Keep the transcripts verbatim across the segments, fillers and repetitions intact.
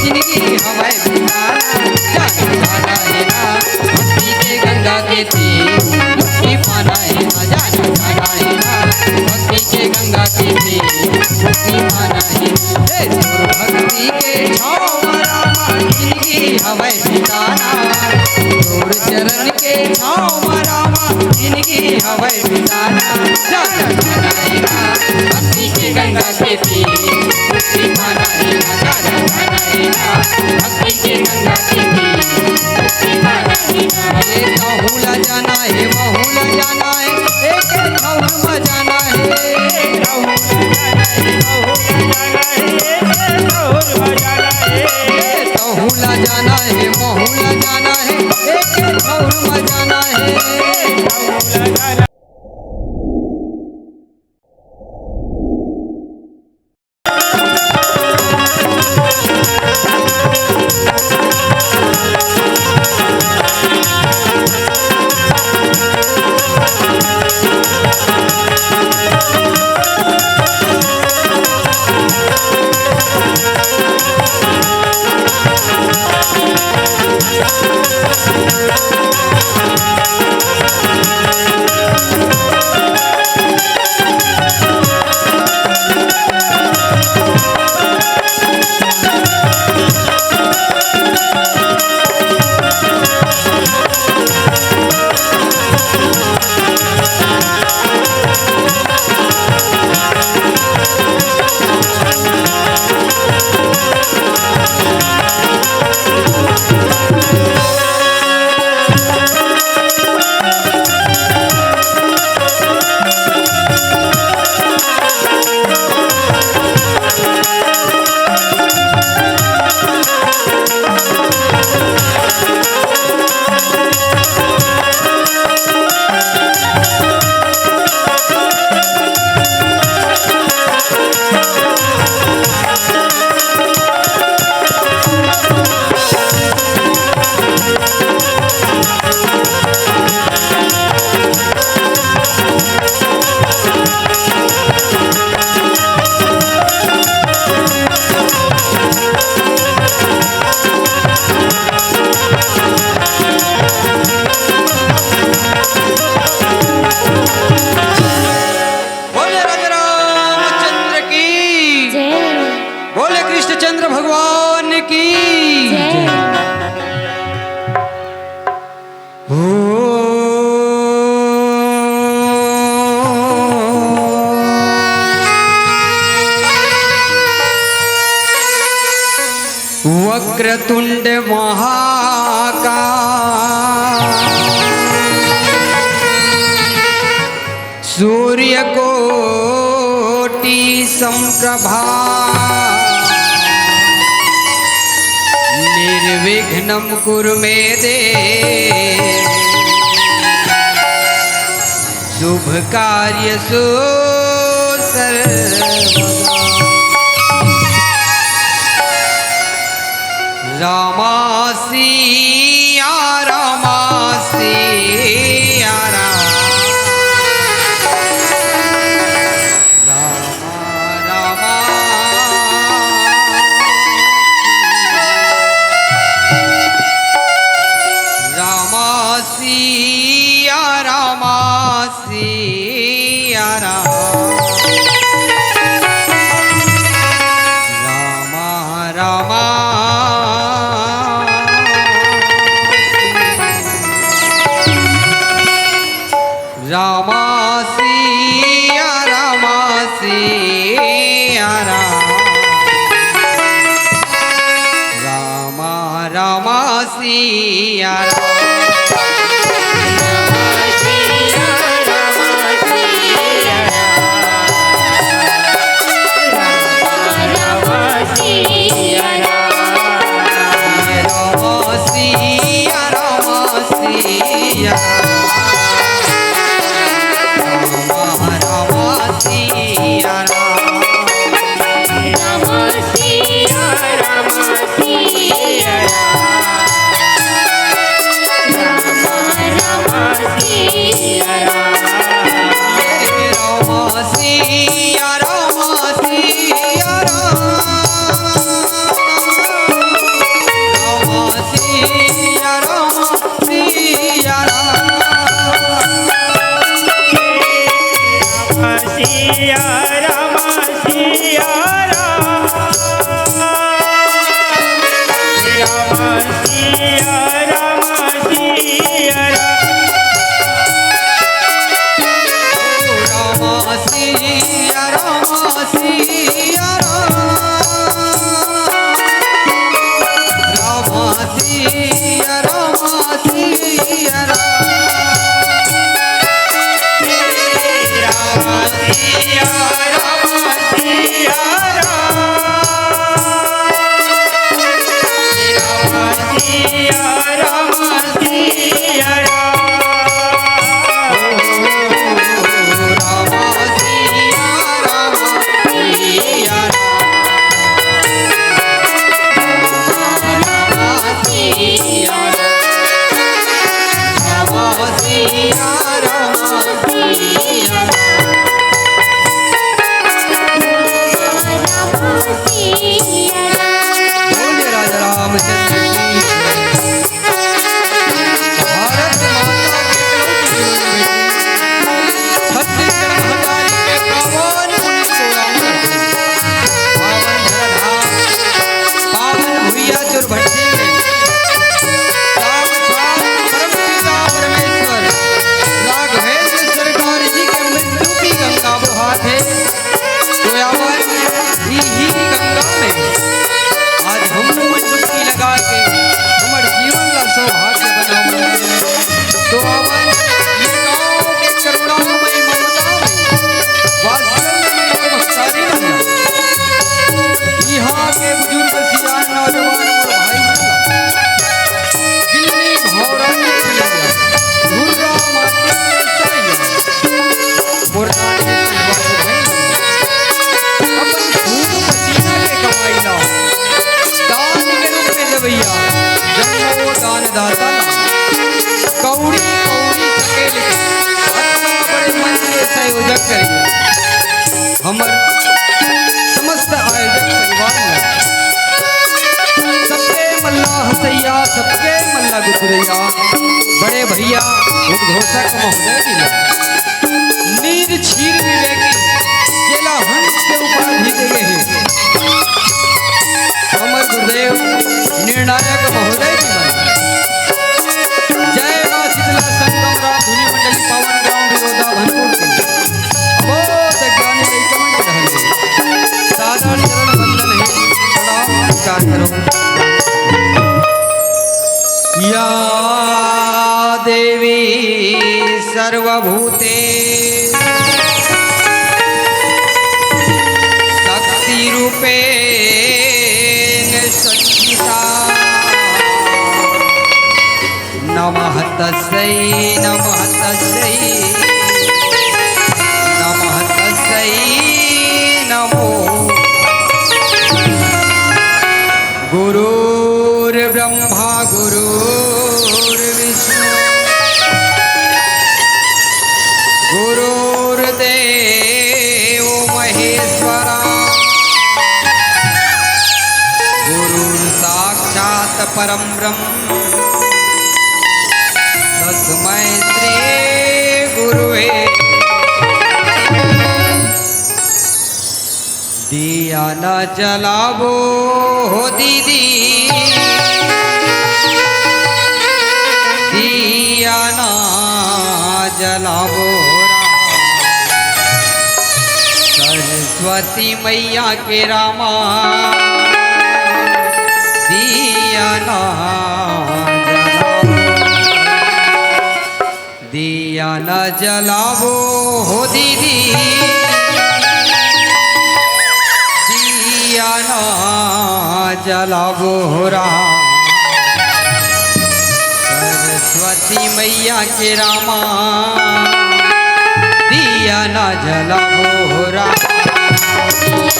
जिंदगी हवय बिताना, जाना जाना हे ना, भक्ति के गंगा के तीर, मुक्ति पाना हे ना, जाना जाना हे ना, भक्ति के गंगा के तीर, मुक्ति पाना हे ना। हे तोर भक्ति के छाँव म रामा, जिंदगी हवय बिताना, तोर चरण के छाँव म रामा, जिंदगी हवय बिताना, जाना जाना हे ना, भक्ति के गंगा के तीर, मुक्ति पाना हे ना, जाना जाना हे ना, भक्ति के गंगा के तीर, मुक्ति पाना हे ना। ए तहूँ ला जाना हे, महूँ ला जाना हे, एक ठौर म जाना हे। ए तहूँ ला जाना हे, महूँ ला जाना हे, एक ठौर म जाना हे। बोले राजा रामचंद्र की। जय। बोले कृष्णचंद्र भगवान की। जय। ओ वक्रतुंड महाकाय, सूर्यकोटि समप्रभा, निर्विघ्नं कुरु मे देव, शुभ कार्येषु सर्वदा। रामा सिया, रामा सिया राम। रामा, रामा। रामा सिया, रामा सिया राम। रामा, रामा। रामा सिया, रामा सिया राम। रामा, रामा सिया राम। सिया राम, सिया राम। राम सिया राम, सिया राम। राम सिया राम, सिया राम। राम सिया राम, सिया राम। बोलिए राजा रामचंद्र की जय। भारत माता के कलौती बेटी, छत्तीसगढ़ महतारी के पावन पुनीत चौराहे, पावन धराधाम, पावन भुइया चुरभट्टी में, साक्षात परमपिता परमेश्वर राघवेंद्र सरकार जी के मृत्यु की गंगा बहात हे। तो आवा इही गंगा में आज हमहू मन डुबकी लगा के हमर जीवन ला सौभाग्य बनावो। तो आवा ये गाँव के करुणामयी, ममतामयी, वात्सल्यमयी महतारी मन ला, इहाँ के बुजुर्ग सियान नौजवान और भाई मन ला, गिल्ली भौरा के खिलैया, घुर्रा माटी के सैया, मोर नाम के सिवा के भैया। अपन खून पसीना के कमाई ला दान के रूप में देवैया, जम्मो दानदाता ला कौड़ी कौड़ी सकेल के अतना बड़े मंच के संयोजक करिए। हमर समस्त आयोजक परिवार ला, सबके मल्ला हंसैया, सबके मल्ला गुदगुदैया, बड़े भैया उद्घोषक महोदय जी ला, नीर क्षीर विवेकी, जेला हंस के उपाधि दे गे हे, हमर गुरुदेव निर्णायक महोदय जी मन। जय माँ शीतला संगम राम धुनी मंडली पावन ग्राम विरोधा भनपुर के। अबो जगदानी लइका मन के रहल हे। सादर चरण वंदन हे। प्रणाम नमस्कार करो। या देवी सर्वभूते शक्ति रूपेण संस्थिता। नमः तस्यै, नमः तस्यै, नमः तस्यै नमो। गुरुर्ब्रह्मा गुरुर्विष्णु गुरुर्देव महेश्वरा। गुरुर्साक्षात् परं ब्रह्म तस्मै श्री गुरुवे। दिया ना जलाबो हो दीदी, दिया ना जलाबो राम। सरस्वती मैया के रामा, दिया ना जलाबो। दिया न जलाबो हो दीदी, दिया न जलाबो हो राम। सरस्वती मैया के रामा, दिया न जलाबो हो राम। दिया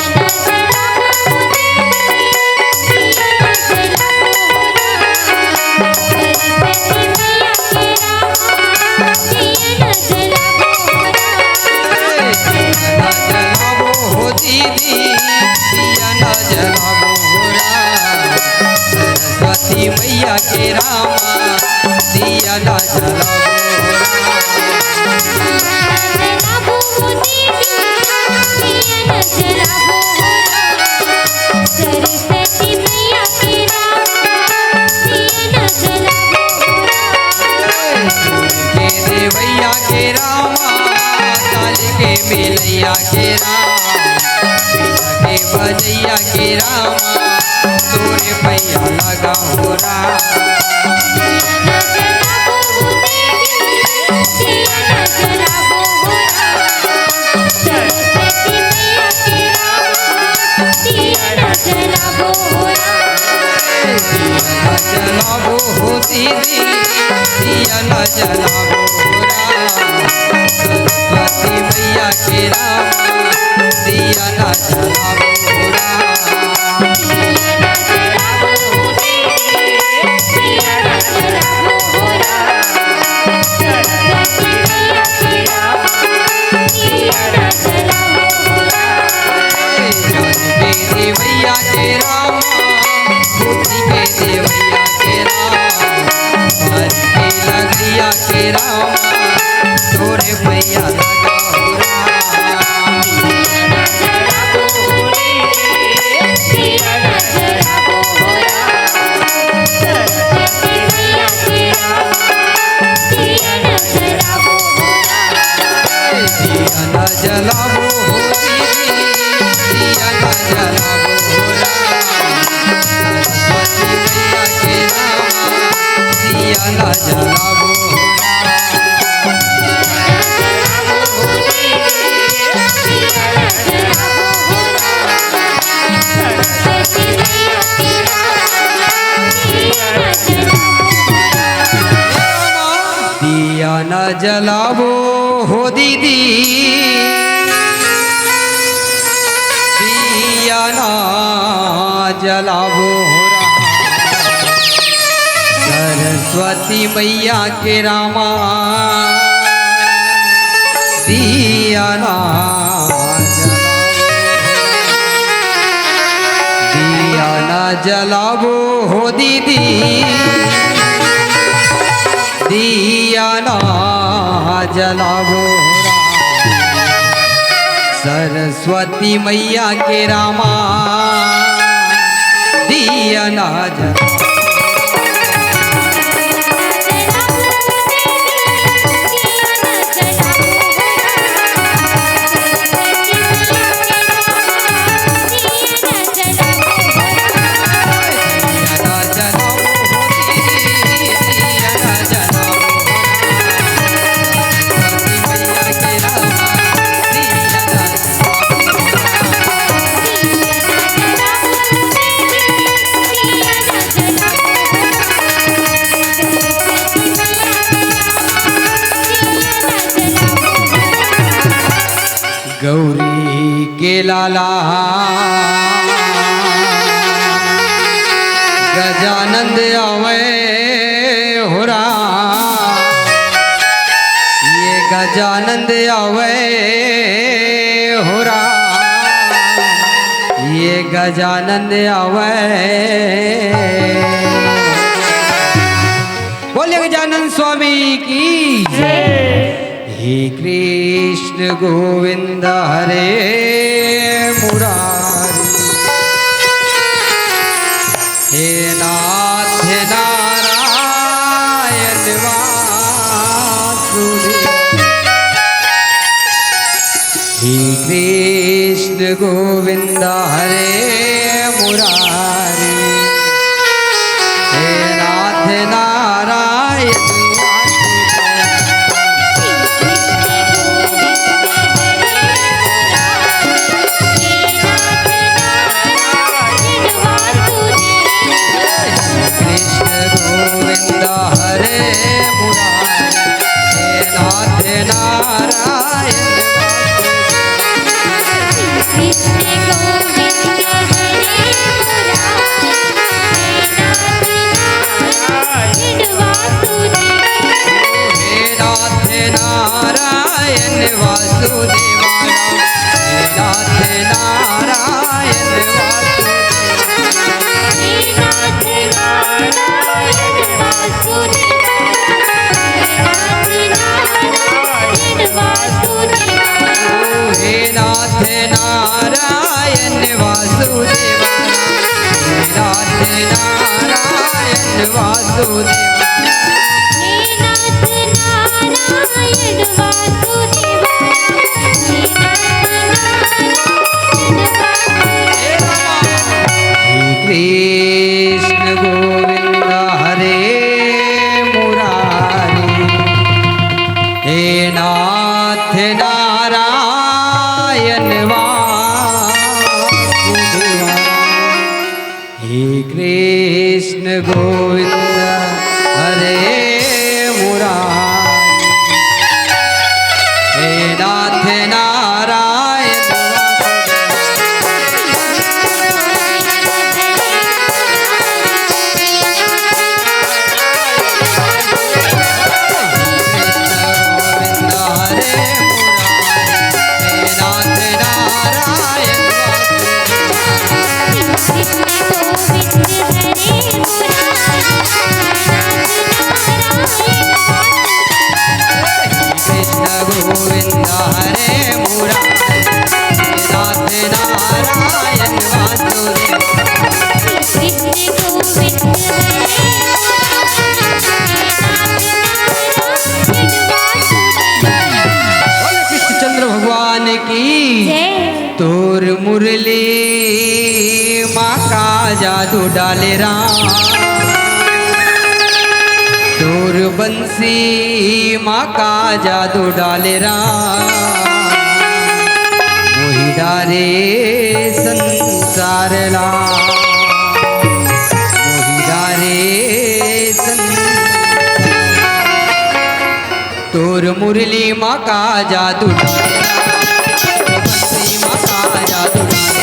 न जलाबो हो दीदी, दिया न जलाबो हो राम। सरस्वती मैया के रामा, दिया न जलाबो हो राम। सरस्वती मैया के रामा, दिया न बजैया के रामा, तोरे पैया लगा हो राम। जलाबो हो दीदी, दिया ना जलाबो हो राम। सरस्वती मैया के राम, दिया ना जलाबो हो राम। ए, जान दे दे मैया के राम, बुद्धि के दे मैया के राम, हर के लगैया के राम, तोरे मैया लगा हो राम। दिया ना जलाबो हो दीदी, दिया ना जलाबो हो राम। सरस्वती मैया के राम, दिया ना जलाबो हो राम। दिया ना जलाबो हो दीदी, दिया ना जलाबो हो राम। सरस्वती मैया के रामा, दिया ना जलाबो, दिया ना जलाबो हो दीदी, दिया ना जलाबो राम। सरस्वती मैया के रामा, दिया ना जलाबो। गौरी के लाला गजानंद आवे हो राम, ये गजानंद आवे हो राम, ये गजानंद आवे। बोलिए गजानंद स्वामी की जय। हे कृष्ण गोविंद हरे मुरारी, हे नाथ नारायण वासुदेव। हे कृष्ण गोविंद हरे मुरारी, हे नाथ नारायण वासुदेव। कृष्ण गोविंद हरे मुरारी, हे नाथ नारायण। कृष्ण गोविंद हरे मुरारी, हे नाथ नारायण वासुदेव। हे नाथ नारायण वासुदेव राम, हे नाथ नारायण वासुदेव। हे नाथ नारायण वासुदेव, हे नाथ नारायण वासुदेव। हे नाथ नारायण वासुदेव, हे नाथ नारायण वासुदेव। हे नाथ नारायण वासुदेव, हे नाथ नारायण वासुदेव। गोविंद हरे मुरारी। हे नाथ नारायण वासुदेवा। हे कृष्ण गोविंद हरे मुरारी। हे नाथ नारायण। कृष्ण गोविंद हरे मुरारी। नाथ नारायण वासुदेव। कृष्ण गोविंद हरे मुरारी। नाथ नारायण वासुदेव। बोलो कृष्णचंद्र भगवान की। जय। तोर मुरली मा का जादू डाले राम, तोर बंसी मा का जादू डाले राम, मोहि डारे संसार ला, मोहि डारे संसार। तोर मुरली मा का जादू डाले राम, तोर बंसी मा का जादू डाले राम।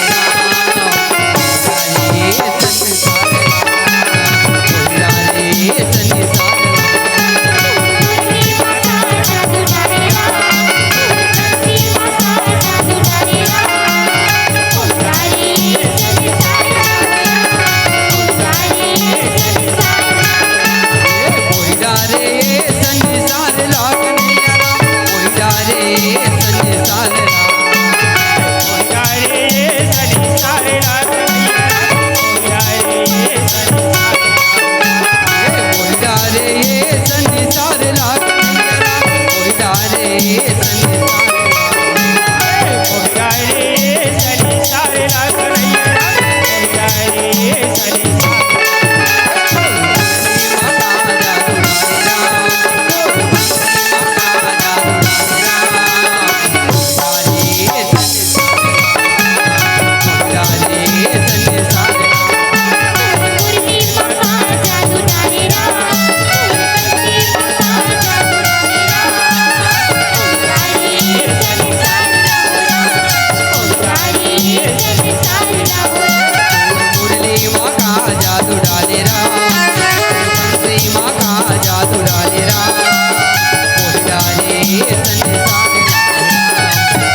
डाले संसार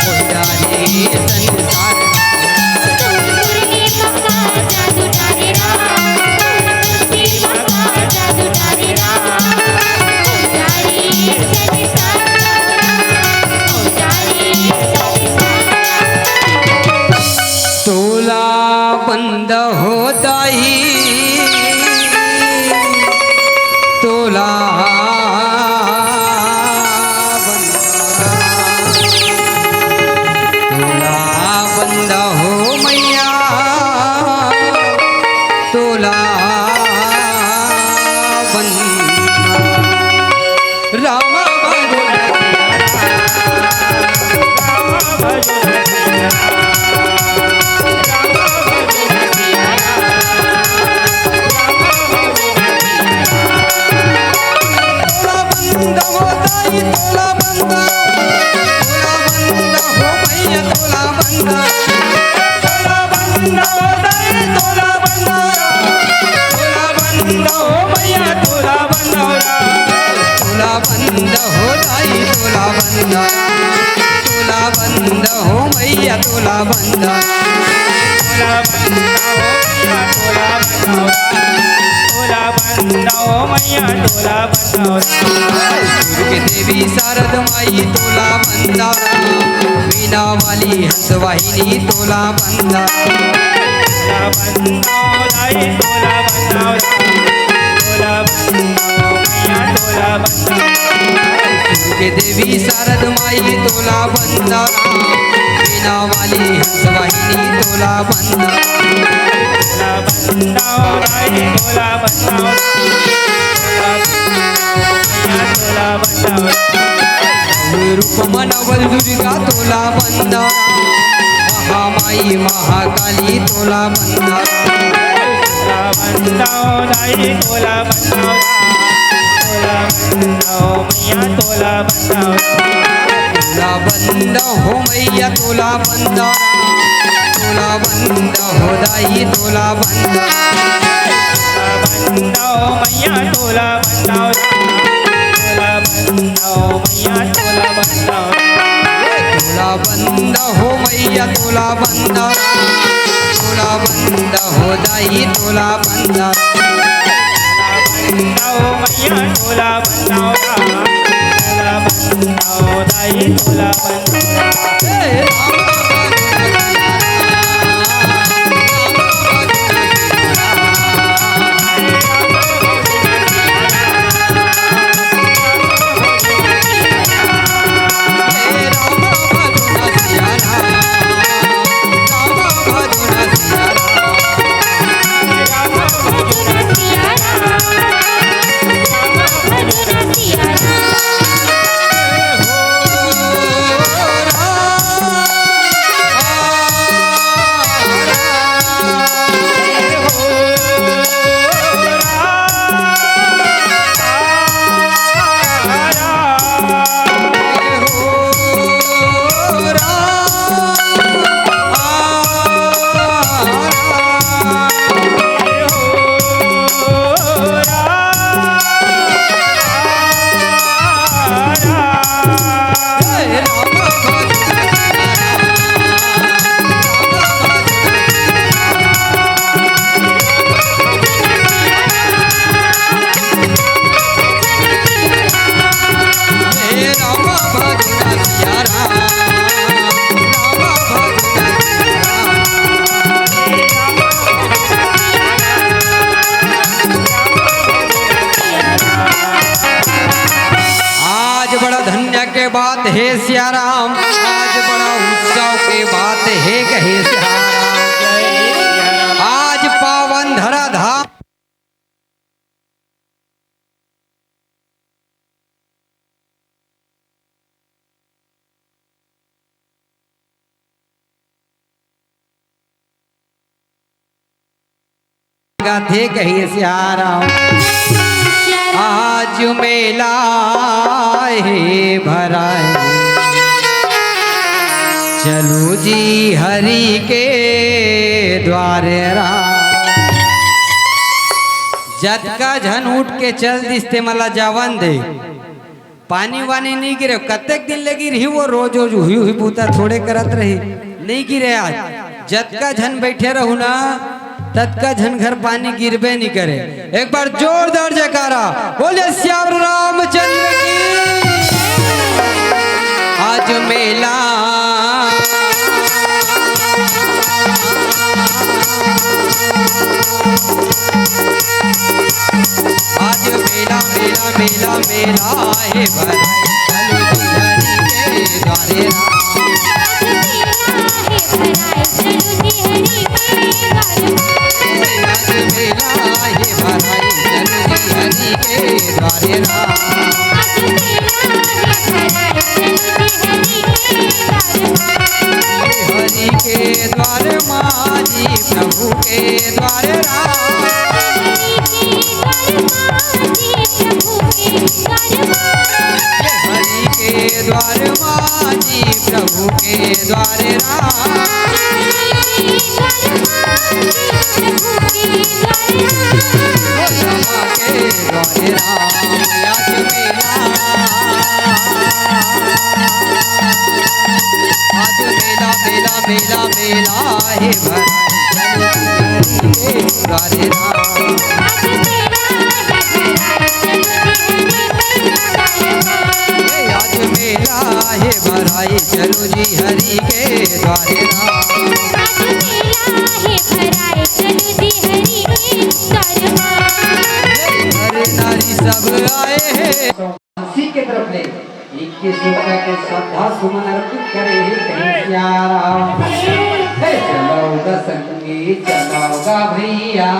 ला, डाले संसार ला। तोला बंद हो दाई, तोला बंद, तोला बंद हो मैया, तोला बंद। राम भजो रसिया राम, राम भजो रसिया राम, राम भजो रसिया राम, राम भजो रसिया राम। तोला बंद हो दाई, तोला बंद, तोला बंद हो भैया, तोला बंद। तोला बंद हो दाई, तोला बंद। तोला बंद हो भैया, तोला बंद। तोला बंद हो दाई, तोला बंद। तोला बंद हो भैया, तोला बंद। तोला बंद हो भैया, तोला बंद। तोला बंद हो भैया, तोला बंद। दुर्गे देवी शारद माई तोला बंद। वीणा वाली हंसवाहिनी तोला बंद। तोला बंद हो दाई, तोला बंद हो। तोला बंद हो भैया, तोला बंद। दुर्गे देवी शारद माई तोला बंद। वीणा वाली हंसवाहिनी तोला बंद। तोला बंद दाई तोला बंदना, तोला बंदना, मैया तोला बंदना। रूप म नवल दुर्गा तोला बंदना, महामाई महाकाली तोला बंदना। तोला बंदना, दाई तोला बंदना, तोला बंदना, मैया तोला बंदना। तोला बंदना हो मैया तोला बंदना, तोला बंदना हो दाई तोला बंदना। तोला बंदना हो मैया तोला बंदना, तोला बंदना हो मैया तोला बंदना। तोला बंदना हो मैया तोला बंदना, तोला बंदना हो दाई तोला बंदना। बंदना हो मैया तोला बंदना, तोला बंदना हो दाई तोला बंदना। आज बड़ा धन्य के बात हे सियाराम, आज बड़ा उत्सव के बात हे कहे सियाराम। आज पावन धरा धाम गाथे कहिए सियाराम। आज मेला हे भराए, चलू जी हरि के द्वारे राम। जतका झन उठ के चल दिस ते मला जावन दे। पानी वानी नइ गिरे, कतेक दिन ले गिरही वो, रोज रोज उही उही बूता थोड़े करत रही, नइ गिरे आज। जतका झन बइठे रहू ना, ततका झन घर पानी गिरबे नइ करे। एक बार जोरदार जयकारा, बोले सियावर रामचंद्र की। आज मेला आज मेला, मेला, मेला, मेला हे भराए, चलू जी हरि के द्वारे राम। आज मेला हे भराए, चलू जी हरि के द्वारे राम। आज मेला हे भराए, चलू जी हरि के द्वारे राम। आज मेला हे भराए, चलू जी हरि के द्वारे राम। हरि के द्वार माँ जी, प्रभु के द्वार राम। हरि के द्वार माँ जी, प्रभु के द्वार राम। श्यामा के द्वार राम, आज मेला। आज मेला, मेला, मेला, मेला हे भराए, चलू जी हरि के द्वारे राम। आज मेला हे भराए, चलू जी हरि के द्वारे राम। आज मेला हे भराए, चलू जी हरि के द्वारे राम। नर नारी सब आए हैं। काशी के तरफ ले इक्कीस रुपए के श्रद्धा सुमन अर्पित करे हे कहे सियाराम। हे चलौगा संगी, चलौगा भैया।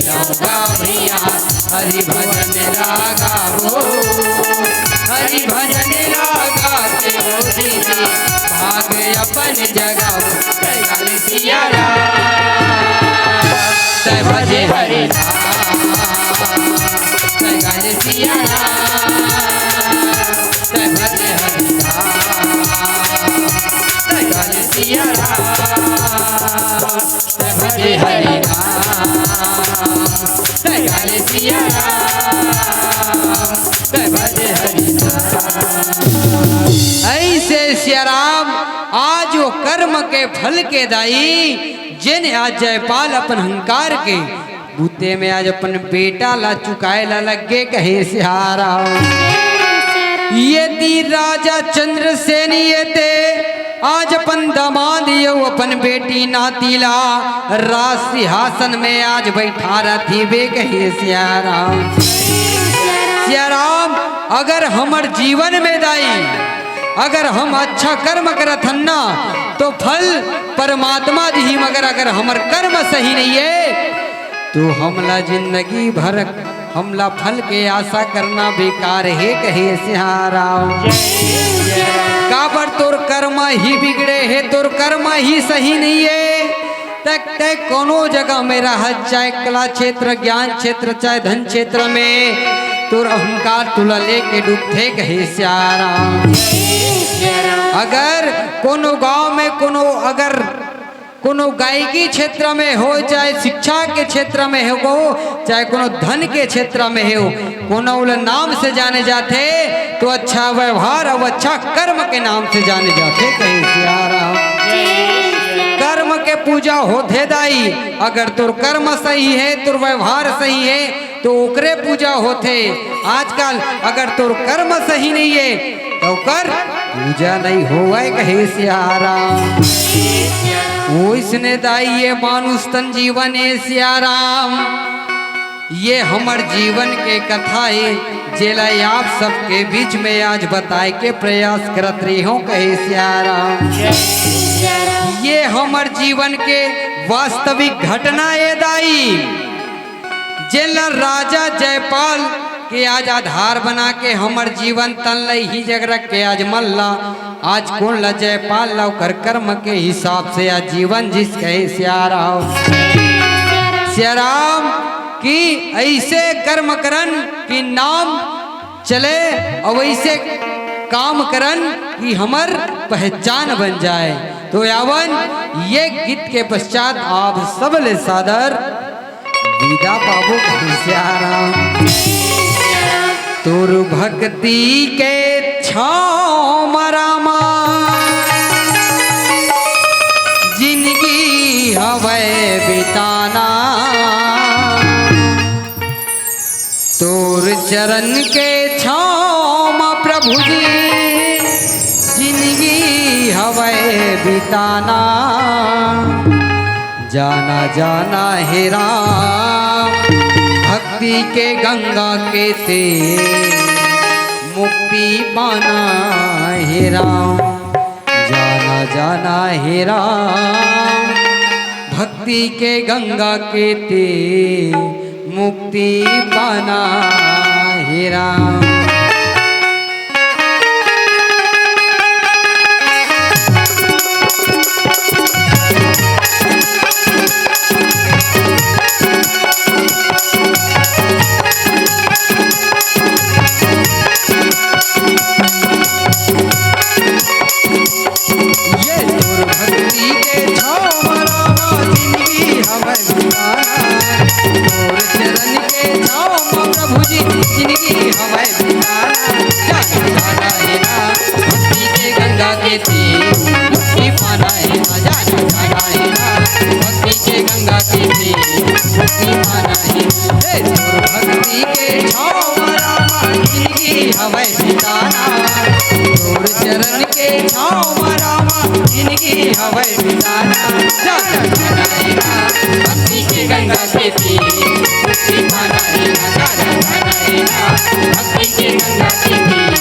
गावो भैया, हरि भजन ला गावो, हरि भजन ला गाते हो दीदी, भाग अपन जगावो। जय लाल सिया राम, जय भजे हरि राम, जय लाल सिया राम, जय भजे हरि राम, जय लाल सिया राम। जय भजे हरि राम, जय काली सिया राम, जय भजे हरि राम। ऐसे सिया राम, आज वो कर्म के फल के दाई, जेन आज जयपाल अपन हंकार के बूते में आज अपन बेटा ला चुकाए ला लग गे, कहे सिया राम। ये ती राजा चंद्रसेन ये ते आज अपन दामाद ये अपन बेटी नाती ला राज सिंहासन में आज बैठा रथी बे, कहे सिया राम। सिया राम, अगर हमर जीवन में दाई, अगर हम अच्छा कर्म करत हन ना, तो फल परमात्मा दिही, मगर अगर हमर कर्म सही नहीं है, तो हमला जिंदगी भर हमला फल के आशा करना बेकार हे, कहे सिया राम। काबर तोर कर्म ही बिगड़े हे, तोर कर्म ही सही नहीं है। तक तय कोनो जगह में रह, चाहे कला क्षेत्र, ज्ञान क्षेत्र, चाहे धन क्षेत्र में, तोर अहंकार तुला लेके डूबथे, कहे सिया राम। अगर कोनो गांव में कोनो अगर कोनो गायकी क्षेत्र में हो, चाहे शिक्षा के क्षेत्र में हो, चाहे कोनो धन के क्षेत्र में हो, कोनो उला नाम से जाने जाथे, तो अच्छा व्यवहार अउ अच्छा कर्म के नाम से जाने जाथे, कहे सिया राम। कर्म के पूजा होथे दाई, अगर तोर कर्म सही है, तोर व्यवहार सही है, तो ओकरे पूजा होथे। आजकल अगर तोर कर्म सही नहीं है, तो ओकर पूजा नहीं होवय, कहे सिया राम। ओइसने दाई ये मानुष तन जीवन ए सिया राम, ये हमर जीवन के कथा हे, जेला आप सबके बीच में आज बताए के प्रयास करत रही हूँ, कहे सिया राम। ये हमर जीवन के वास्तविक घटना ए दाई, जेला राजा जयपाल के आज आधार बना के हमर जीवन तन ल ही जग रख के आज मन ला, आज कोन ला जयपाल ला ओकर कर्म के हिसाब से आज जीवन जिस, कहे सिया राम। सिया राम कि ऐसे कर्म करन कि नाम चले अउ ऐसे काम करन कि हमर पहचान बन जाए। तो यावन ये गीत के पश्चात आप सब ले सादर विदा पाबो, कहे सिया राम। तोर भक्ति के छाँव म रामा, जिनगी हवय बिताना। तोर चरण के छाँव म प्रभु जी, जिनगी हवय बिताना। जाना जाना हे राम, भक्ति के गंगा के तीर, मुक्ति पाना हे राम। जाना जाना हे राम, भक्ति के गंगा के तीर, मुक्ति पाना हे राम। ये तोर भक्ति के छाँव म रामा, जिनगी हवय बिताना। तोर चरण के छाँव म प्रभु जी, जिनगी हवय बिताना। जाना जाना हे ना भक्ति के गंगा के तीर, मुक्ति पाना हे ना। जाना जाना हे ना भक्ति के गंगा के तीर, मुक्ति पाना हे ना। हे तोर भक्ति के छाँव म रामा, जिनगी हवय बिताना। तोर चरण के छाँव म रामा, जिनगी हवय बिताना। जाना जाना हे ना भक्ति के गंगा के तीर, मुक्ति पाना हे ना। जाना जाना हे ना भक्ति के गंगा के तीर,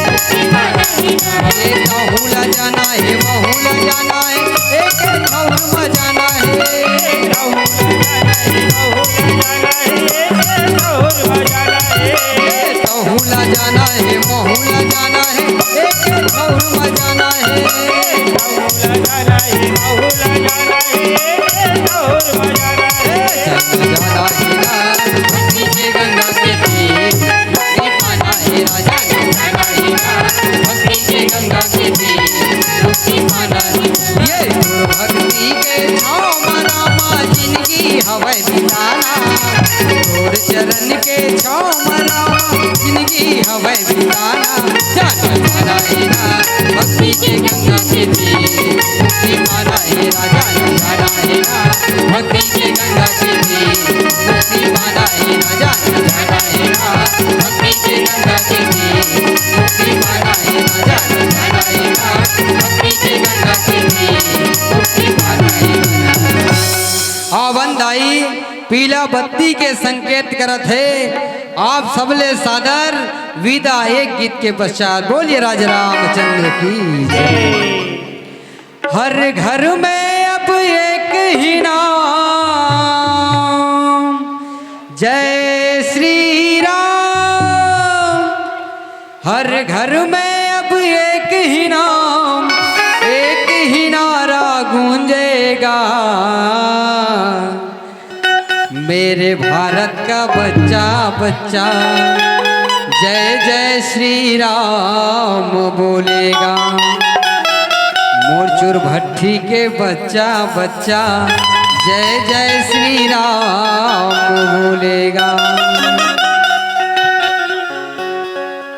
मुक्ति पाना हे ना। ये तहूँ ला जाना हे, महूँ ला जाना हे, एक ठउर म जाना हे। गाना, जाना जाना हे ना, भक्ति के गंगा के तीर। मुक्ति पाना हे ना, जाना जाना हे ना, भक्ति के गंगा के तीर। मुक्ति पाना हे ना, जाना जाना हे ना, भक्ति के गंगा के तीर। मुक्ति पाना हे ना, जाना जाना हे ना, भक्ति के गंगा के तीर। मुक्ति पाना हे ना। हाँ, बंधाई पीला बत्ती के संकेत करत हे। आप सबले सादर विदा एक गीत के पश्चात। बोलिए राजा रामचंद्र की जय। हर घर में अब एक ही नाम, जय श्री राम। हर घर में अब एक ही नाम, एक ही नारा गूंजेगा। मेरे भारत का बच्चा बच्चा जय जय श्री राम बोलेगा। मोर चुरभट्टी के बच्चा बच्चा जय जय श्री राम बोलेगा।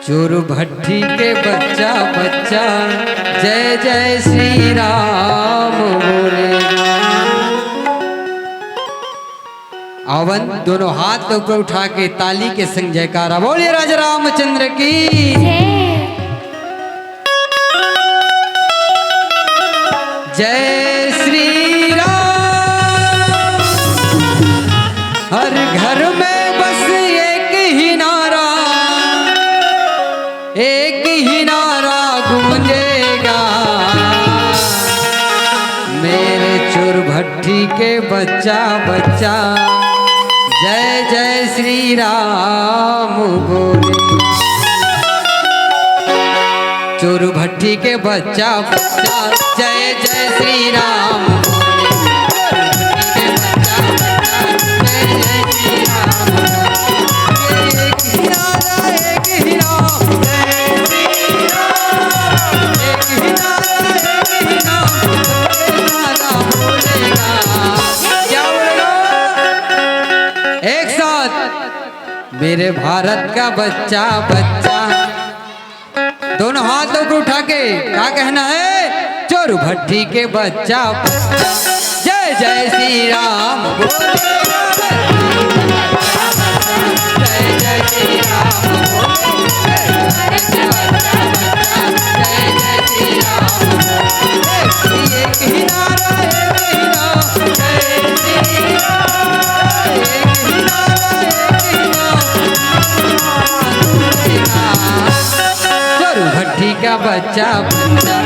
चुरभट्टी के बच्चा बच्चा जय जय श्री राम बोलेगा। आवन, दोनों हाथ ऊपर उठा के ताली के संग जयकारा। बोलिए राजा रामचंद्र की जय। जय श्री राम। हर घर में बस एक ही नारा, एक ही नारा गूंजेगा। मेरे चुरभट्टी के बच्चा बच्चा जय जय श्री राम बोले। चुरभट्टी के बच्चा बच्चा जय जय श्री राम बोले। चुरभट्टी के बच्चा बच्चा जय जय श्री राम बोले। एक ही नारा, एक ही नारा। क्या बोलेगा? एक साथ, मेरे भारत का बच्चा बच्चा, दोनों हाथों को उठा के क्या कहना है? चोर भट्टी के बच्चा बच्चा, जय जय श्री राम बोले। जय जय श्री राम बोले। जय जय श्री राम बोले। एक ही नारा, एक ही नारा, जय श्री राम। एक ही नारा, एक ही नारा। चोर भट्टी का बच्चा बच्चा।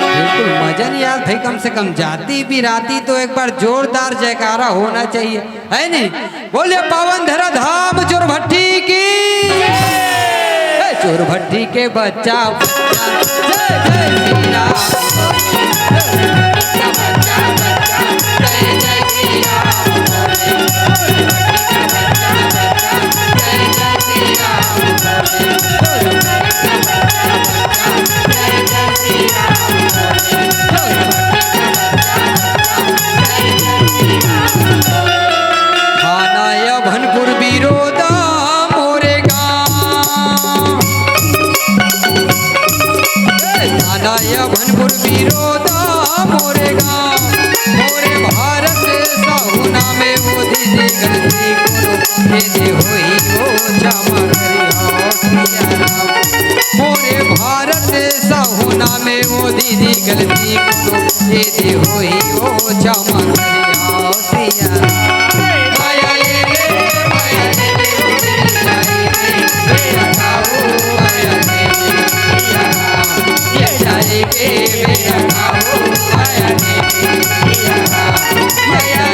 बिल्कुल मजा नहीं यार भाई, कम से कम जाति बिराती तो एक बार जोरदार जयकारा होना चाहिए, है नहीं? बोलिए पावन धरा धाम चोर भट्टी की। ए, चोर भट्टी के बच्चा बच्चा, जय जय श्री राम। थाना या भनपुर बिरोदा मोरे गाँव। ए, थाना या भनपुर बिरोदा मोरे गाँव। मोरे भारत साहू नामे वो दीदी गलती कोनो, यदि होई वो क्षमा करियो सिया राम। मोरे भारत साहू नामे वो दीदी गलती कोनो, यदि होई वो क्षमा करियो सिया राम। माया ले ले, माया ले ले, माया ले ले, माया ले ले, माया ले ले, माया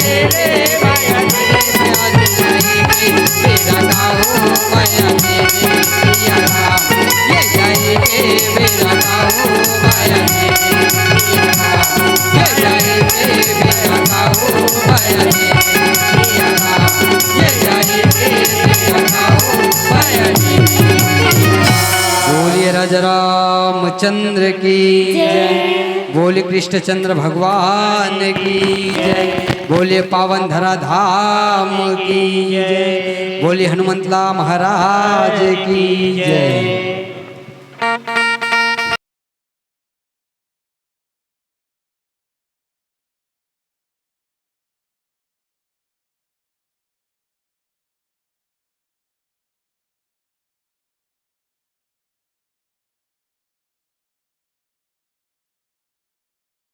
ले ले। बोलिए राजा रामचंद्र की जय। बोले कृष्णचंद्र भगवान की जय। बोले पावन धरा धाम की जय। बोले हनुमंतला महाराज की जय।